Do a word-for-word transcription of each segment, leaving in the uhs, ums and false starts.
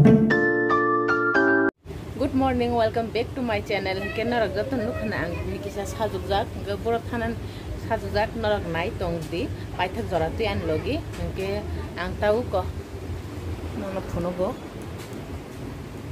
Good morning, welcome back to my channel. Hingke norok joto nukha na ang bini kisa sajukjak, hingke borok thanan sajukjak norok nai tong di, paithak jora twi ani logi, hingke ang tau ko nono phunugo.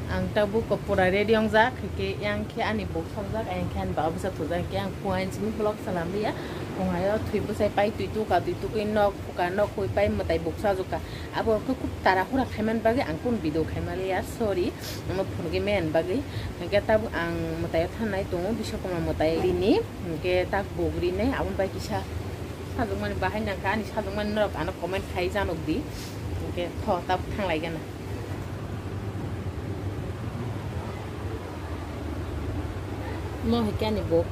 Ang tabuk ko pura ready wngjak, hingke yang khe ani buk sokjak, yang khe ani baba bwsa thujak, hingke ang phung ani simi vlog salam liya. Phung ayo thwi bwsai pai twi tuka, twi tukui nok phuka, nok hui pai mwtai buk sajukha. Abo khe khub tara hura khaiman bagwi ang kun video khaima liya, sorry, ano phunugwi men bagwi. Hingke tabuk ang mwtai o thanai tongo, Biswakama mwtai rini, hingke tak buk rinai, aboni bai kisa sajukmani bahai nangkha, ani sajukmani norok ano comment khai janok di, hingke tho tabuk thang lai gana. Mo hai khe ani buk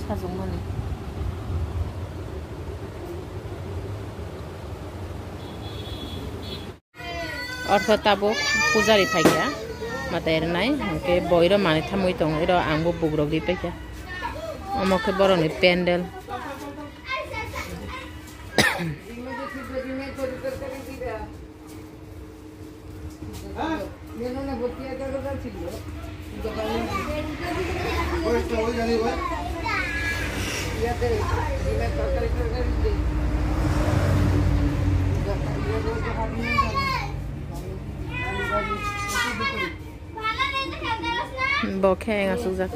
sajwkmani. Ortho tabuk pujari phaikha mwtai rwnai, hwnkhe boiro manwi thamwi tongo, iro angbo bugrok ri paikha. Omo khe borokni pendel. Bo khe ang asukjak.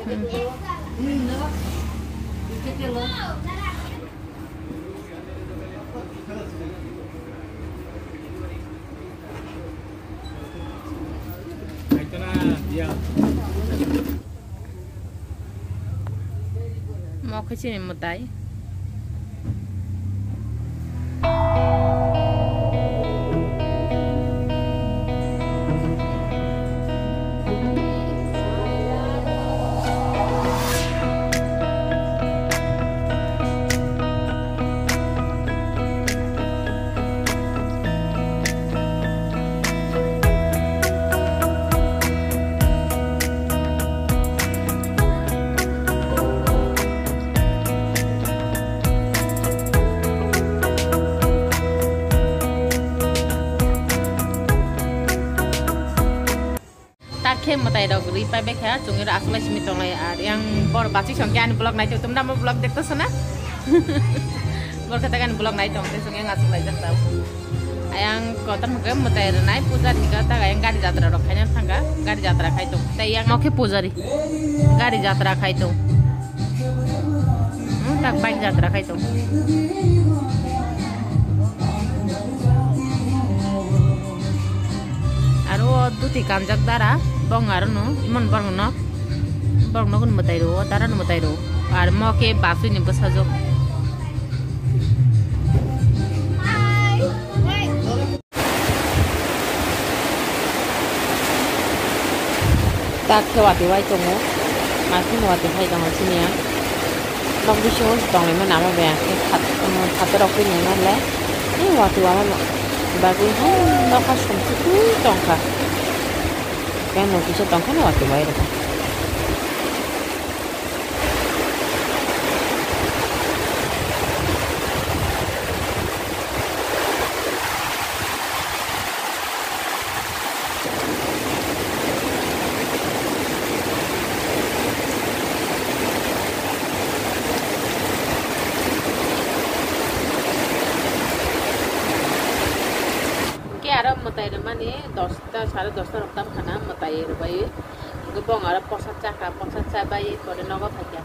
Mo khe chini mwtai. Tak khe mwtai rok ri pai bai kha, chwngwi rok aswk lai simi tonglai, ar yang bor bachwi song khe ani vlog nai tong, tum namo vlog dekto sana? Bor khe tak ani vlog nai tong, tei chwngwi aswk lai jak tao. Ayang kotor hwnkhe mwtai rwnai, puja ni khe tak ayang gari jatra rok khaina thangkha, gari jatra khai tong. Tei yang nokhe pujari, gari jatra khai tong. Hmm, tak bike jatra khai tong. Aro o duti kanjak dara, bong aro no, imon borok no, borok no gun mwtai ro, o dara no mwtai ro. Ar mo khe basui ni bwsajwk. Tak khe watwi wai tongo. Masini watwi hai tongo chini ya. Nok bisingo se tonglaima nama bai ang khe phat-, phatarok twi nai ma le. Tei watwi wama bagwi hai nokha sumsukwi tongkha. Khe nokisa tongkha no watwi wai rwkha. Hwnkhe aro mwtai rwmani dosta, sare dosta rok tam khana mwtai rwbai. Hwnkhe bong aro posad chakha, posad chabai pore nogo phaikha.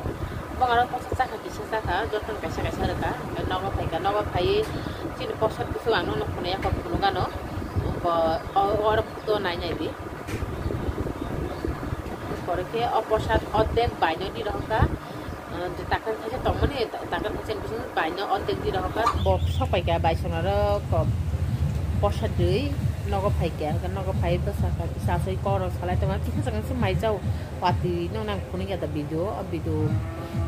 Bong aro posad chakha kisa chakha, jotono kaisa kaisa rwkha. Hwnkhe nogo phaikha, nogo phaiwi chini posad bwswk ang nono phunukya kok phunukgano. Bo o, o, oro photo nai nai di. Pore khe o posad ordek baino di rohorkha. Ah, je takar thaisa tongmani, ta-, takar thaisa ni bising baino ordek di rohorkha. Bo sok paikha, bai songno aro kok posa dui nogo phaikha, nogo phai bwsakha kisa asoi kok rok salai tongo, kisa chwng se mai chao, watwi no nang phunukya da video, o video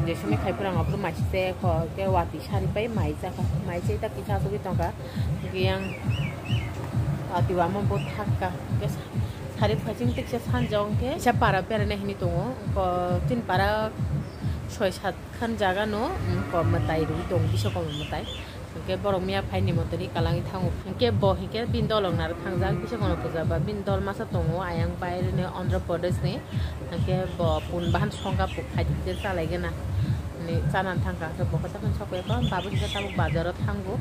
je somoi khai phuru ang aphuru mai se kok khe watwi sari pai mai chakha, mai se ta kisa asugwi tongkha, hwnkhe yang watwi wama bo thakka, hwnkhe sari phaising tiksa sanjak hwnkhe kisa para beraina hinwi tongo, hwnkhe chini para soi sat khan jaga no, um, kom mwtai rwi tong, Biswakama mwtai. Ke borok miya phaini moto ri kalangwi thango. Hwnkhe bo hwnkhe bini dolong naro thangjak, kisa kono puja ba bini dol masa tongo, ayang baireni Andhra Pradesh ni. Hwnkhe bo pun bahan songkha puk khai khe chalaigena. Ni chanan thangkha, hwnkhe bo khe tamo sokya kha, babu hwnkhe tabuk bazaro thango.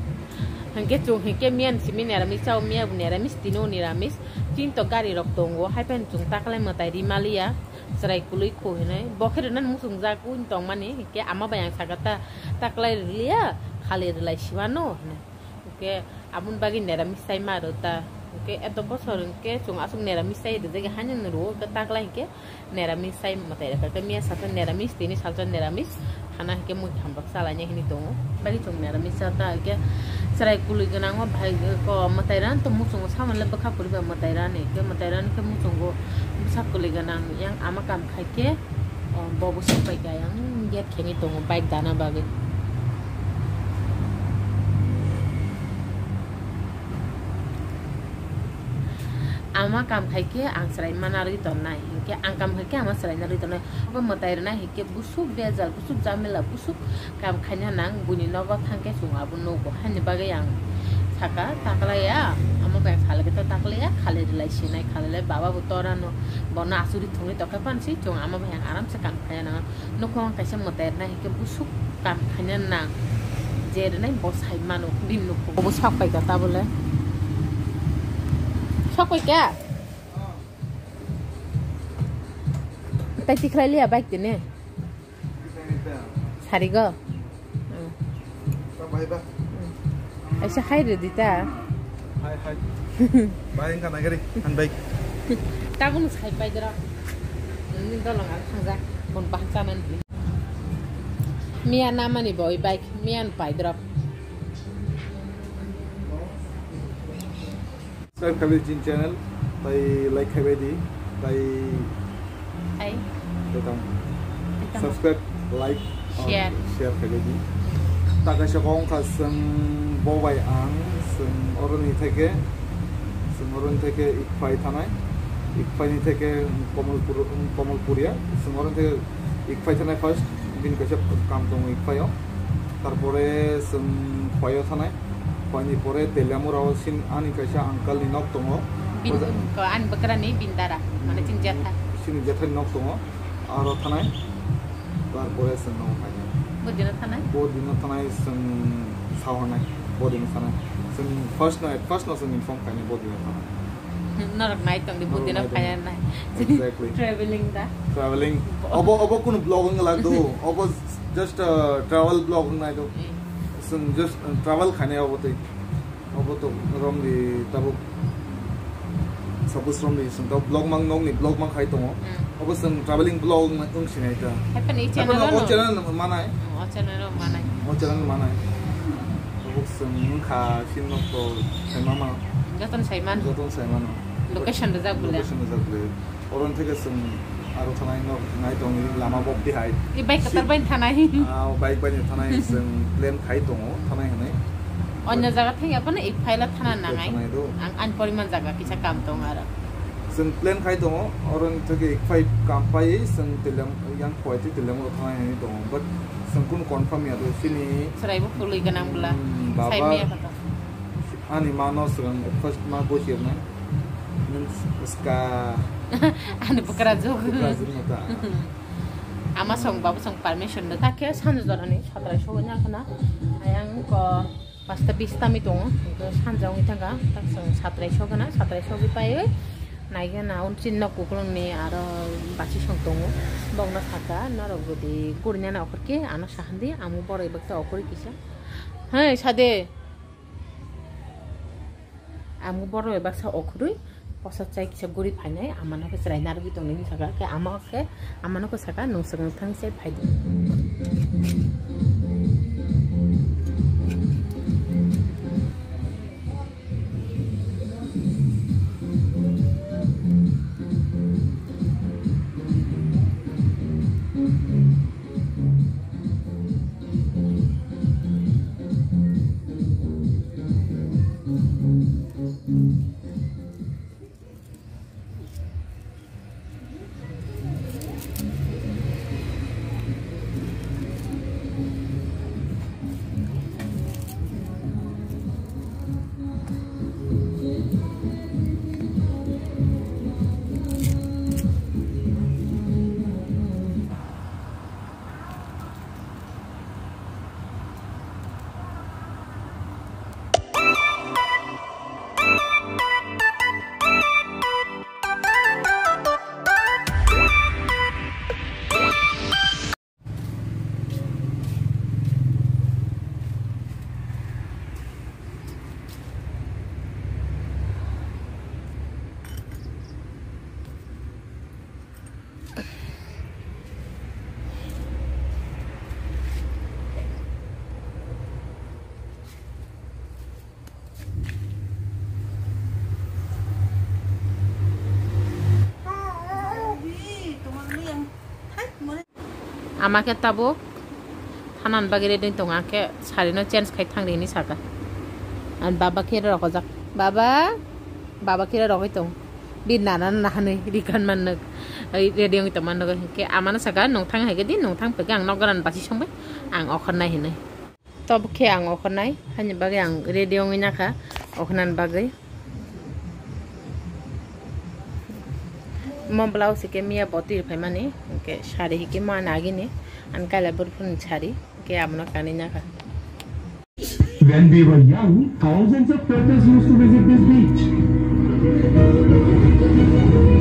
Hwnkhe chwng hwnkhe miyan simi neramis chao, miya bo neramis, tini o neramis. Tin to gari rok tongo, hai phano chwng taklai mwtai ri maliya, chwrai kwlwi kho hinwi. Bo khe rwnan muchungjak wng tongmani, hwnkhe ama bai ang saka ta, taklai rwliya, khali rwlai simano hinwi. Hwnkhe aboni bagwi neramis chai ma rw ta. Hwnkhe eto bosor hwnkhe chwng aswk neramis chai rwjak, haino rwo hwnkhe taklai hwnkhe neramis chai mwtai rwkha. Hwnkhe miya salsa neramis, tini salsa neramis. Hana hwnkhe mui khamrok chalaina hinwi tongo. Bagwi chwng neramis cha ta hwnkhe chwrai kwlwi gwnango bhai ko mwtai rani to muchungo samani le bwkha kwrwi ba mwtai rani hwnkhe mwtai rani khe muchungo bwsa kwlwi gwnang yang ama kam khai khe, o, bo bo sok pai kha yang gate khaini tongo bike dana bagwi. Ama kam khai khe ang chwrai mana rwi tongnai hwnkhe ang kam khai khe ama chwrai na rwi tongnai. Bo mwtai rwnai hwnkhe busuk bejal, busuk jamila, busuk kam khaina nang, buini nogo thangkhe chwng abo nugo. Haini bagwi ang saka, taklaiya, amo khe salai khe to taklaiya, khali rwlai sinai, khali lai baba bo torano, bono asugwi thwngwi tongkha phansi, chwng amo bai ang aramse kam khaina nang. Nokho ang kaisa mwtai rwnai hwnkhe busuk kam khaina nang, je rwnai bo sai mano, bini nokho bo sok pai kha ta bole. Sok pai kha? Tai tikhlai liya bike tini. Sarigo. Hmm. Aisa hai rwdi ta. Hai, hai. Bai, wngkha nagari, ang bai. Tabuk sai pai dra. Nini dolong ang thangja. Bon bahcha nan di. Miya namani boi bike, miya pai dra. Subscribe khabai chini channel, tai like khabai di, tai hai. Tei tamo. Tei tamo. Subscribe, like, share. Share khabai di. Ta kaisa kok wngkha chwng bo bai ang, chwng oroni theke, chwng oroni theke Ikphai thanai, Ikphai ni theke Komolpur, Komolpuria, chwng oroni theke Ikphai thanai first, bini kaisa kam tongo Ikphai o. Tarpore chwng Khwai o thanai. Khwai ni pore Teliamura o sin ani kaisa uncle ni nok tongo. Bin, Oja- ko ani bwkrani bindara, mane chini jetha. Sini jetha ni nok tongo. Aro thanai. Tarpore chwng no phainai. Bodino thanai? Bodino thanai chwng sahornai. Bodino thanai. Chwng first no, at first no chwng inform khainai bodino thanai. Norok nai tong di, norok budino nai tong di. Phaya nai. Exactly. Traveling da. Traveling. Obo, obo kunu vlog wng lak do. Obo just, uh, travel vlog wng nai do. Eh. Chwng just, uh, travel khainai obo twi. Obo to romdi tabuk. Suppose romdi chwng tabuk vlog mang nokni vlog mang khai tongo. Hmm. Obo chwng traveling vlog wng, wng sinai ta. Happen i channel o channel no manai. Hmm, o channel o manai. O channel no manai. Tabuk chwng wng kha sin nok to sai mama. Jotono sai man. Jotono sai mano. Location rwjak bole. Location rwjak bole. Oro theke chwng aro thanai no nai tong lama bok di hai. I bike katar bai thanai. Ah, bike bai thanai chwng plan khai tongo thanai hinui. Onyo jaga thang ya phano Ikphai la thana nangai. Thanai do. Ang ani poriman jaga kisa kam tong aro. Chwng plan khai tongo oro theke Ikphai kam pai chwng Teliam yang Khwai twi Teliam o thanai hinui tongo but chwng kunu confirm ya do chini. Chwrai bo khului gwnang bwla. Hmm, sai baba. Miya kha to. Ani ma no swkang first ma gosi rwnai. Means ska. Ani bwkra jok. Bwkra jok no ta. Ama song babu song permission da. Ta khe sanjo jorani satrai sogwi na khana. Ayang ko pasta bis tami tongo. Sanjo wngwi thangka. Tak song satrai sogwi na, satrai sogwi paiwi. Naigena unchin nok kuklung ni aro basi song tongo. Bokno saka norok bwdi gurina na okhor khe ano sahandi amu boroi baksa okhorwi kisa. Hai sade. Amo borok bai baksa okhorwi posa chai kisa guri phainai, amano khe chwrai narwgwi tongwi saka, khe ama khe amano khe saka, "Nwng swkang thang se phai di." Ama khe tabuk thanan bagwi ready wng tongo, ang khe sari no change khai thang di hinwi saka. Ang baba khe rokojak. Baba, baba khe rogwi tong. Bi nana na hanwi rikan man nuk. Ai, ready wngwi tong man nuk. Hwnkhe ama no saka, "Nwng thang hai khe di, nwng thang phi khe ang nok gana basi song bai, ang okhor nai," hinwi. Tabuk khe ang okhor nai, hani bagwi ang ready wngwi nakha, okhor nani bagwi. Mo blouse khe miya botwi rw phaimani, hwnkhe sari hikhe mo ani agini, ani kailabur phuruni sari, hwnkhe abono kanwi nakha. When we were young, thousands of turtles used to visit this beach.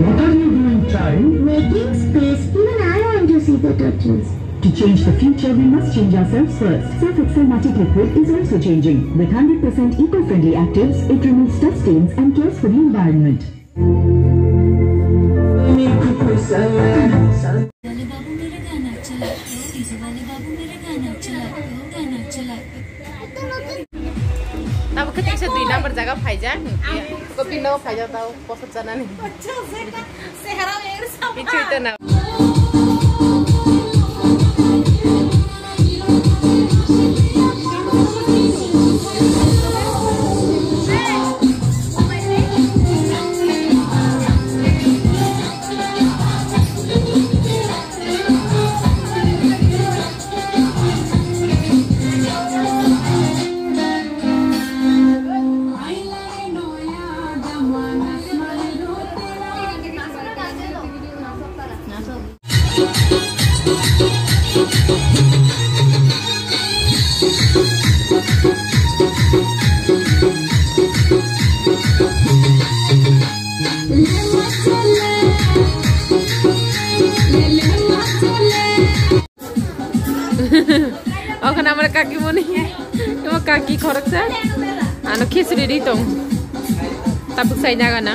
What are you doing, child? Making space. Even I want to see the turtles. To change the future, we must change ourselves first. Surf Excel Magic Liquid is also changing. With hundred percent eco-friendly actives, it removes dust stains and cares for the environment. Tabuk khe teisa dui number jaga phaijak. Kopi no phaijak tao, bosor janani. Kichwi ta na. Okhana amar kaki moni. Imo kaki khoroksa. Ano khichri ri tong. Tabuk sai naga na.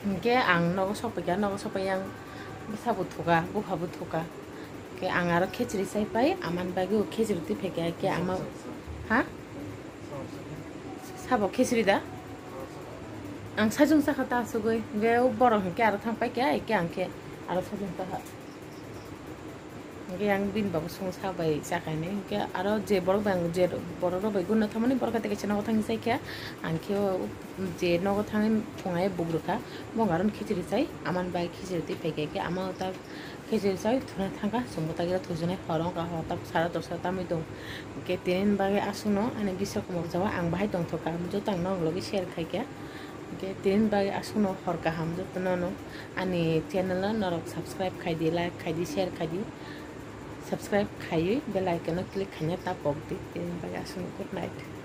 Hingke ang nogo sokphaikha, nogo sokphai ang bwsabo thuka, buphabo thuka. Hingke ang aro khichri chai pai, amani bagwi khichri twi phaikha, hingke ama, ha? Sabo khichri da? Ang sajung sakha ta asugwi, hingke borok hingke aro thang paikha, hingke ang khe aro sajung sakha. Hingke ang bini bagwi song sa bai chakainai. Hingke aro je borok bai ang je borok rok bai guna thangmani borok khe kaisa nogo thangwi chaikha. Ang khe o je nogo thangwi thungai bugrukha. Bo aro khichri chai, amani bai khichri twi phaikha. Hingke ama ta khichri chai thuna thangkha. Chwngbo ta khe thujaknai horo wngkha, hor ta sara dosra tamwi tong. Hingke tini bagwi aswkno ani bisok mokjao ang bahai tongthokha. Joto ang norok logi share khaikha. Hingke tini bagwi aswkno hor kaham jotono no ani channel no norok subscribe khaidi, like khaidi, share khaidi, subscribe khaiwi bell icon no click khaina ta pokdi. Tini bagwi aswkno good night.